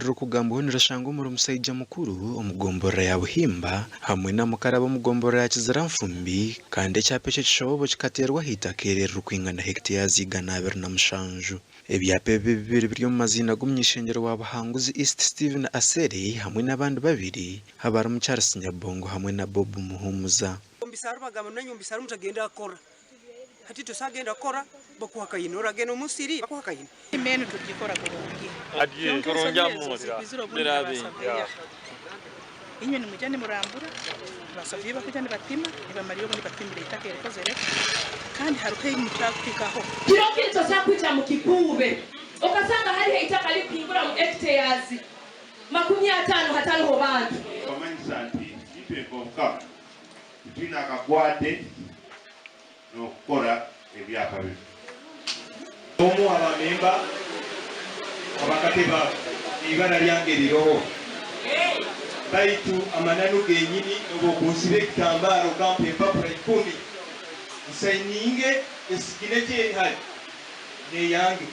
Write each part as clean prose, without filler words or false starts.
eririkugambwaho nirishangwa omuri Musaija Mukuru omu gomborora ya Buhimba hamwe na Mukaraba omu gomborora ya Kiziranfumbi kandi ekyapa eki ekishobobo kikateerwa aha itaka eri eririkwingana hectares 107. Ebyapa ebi bibiri biri omu maziina g'omuny'ishengyero wa Buhanguzi East Stephen Aseri hamwe n'abandi babiri abarimu Charles Nyabongo hamwe na Bob Muhumuza. Omu bagamba nanye omu bisaro mutagenda kukora. Hati tosagenda kukora bakuha kayina oragenda omu musiri bakuha kayina. Emenu tugikora kurungi kyonka ensobi ezo zikwizire obundi na basaveya. Inywe nimwija nimurambura, basaveya bakwija nibapima nibamarira obundi bapimire eitaka erikozere kandi haruho ebi mukyakuhikaho. Kiro kinu tosa kwija mu kikuube okasanga hariho eitaka rikuhingura mu hectares 50 hatariho bantu. Bamanyisa nti itwe nk'obukama titwine akakwate n'okukora ebyapa binu. Omu ha bamemba ab'akatebe ako, ibara lyange liroho. Baitu amananu genyini n'obwokunsiba ekitambaara okampa empapura ikumi nsaininge esigineca eri hali n'eyange,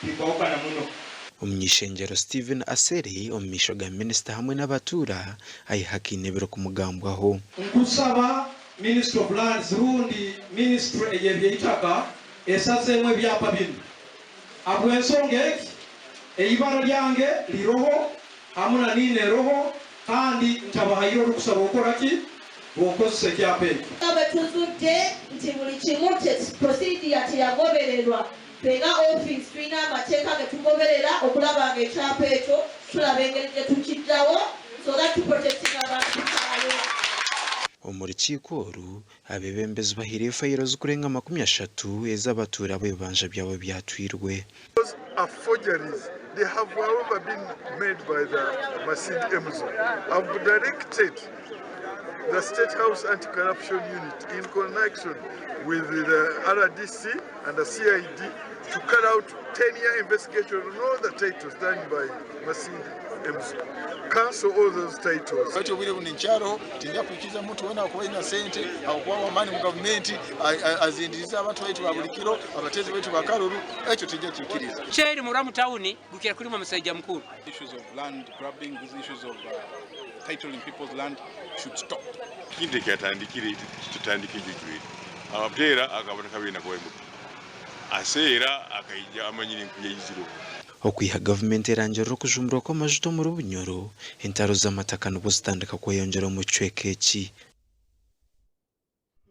tikwahukana muno. Omuny'eishengyero Stephen Aseri omu maisho ga minisita hamwe n'abatuura ayehakaine ebirikumugambwaho. Nkusaba Ministry of Lands rundi Ministry ey'ebyeitaka esazeemu ebyapa binu. Habw'ensonga egi, eibara lyange liroho hamu na niina eroho kandi ntabahaire orukusa rw'okukora ki? Rw'okukozesa ekyapa eki. Nga bwe tuzudde nti buli kimu procedure teyagobererwa, ffe nga ofiisi tulina amateeka ge tugoberera okulaba nga ekyapa ekyo tulaba engeri gye tukiggyawo so that tuprotectinga abantu ku kyalo. Omu rukiiko oru, abeebembezi bahaireyo fayiro zirikurenga 30 ez'abatuura abu ebibanja byabo byatwirwe. Those are forgeries. They have however been made by the Masindi Emzo. I've directed the State House Anti-Corruption Unit in connection with the RDC and the CID to carry out 10-year investigation on all the titles done by Masindi Emzo. Cancel all those titles. Baitu obwire bunu nkyaloho, tinja kwikiriza muntu wena akuba aina sente akuba wamaani mu gavumenti azindirize abantu baitu ba buli kiro, abateezi baitu ba karuru, ekyo tinja kikiriza. Muceeri mura mu tawuni gukira kurimwa musaija mukuru. Issues of land grabbing, these issues of titling people's land should stop. Kintu ekyatandikire kitandike ejujwire abateera akabona kabina kuba aseera akaija amanyire nkuyaizire. Okwiha gavumenti erangirira okujumburwa kw'amajuta omuri Bunyoro, entaro z'amataka nibwo zitandika kweyongyera omu kicweka eki.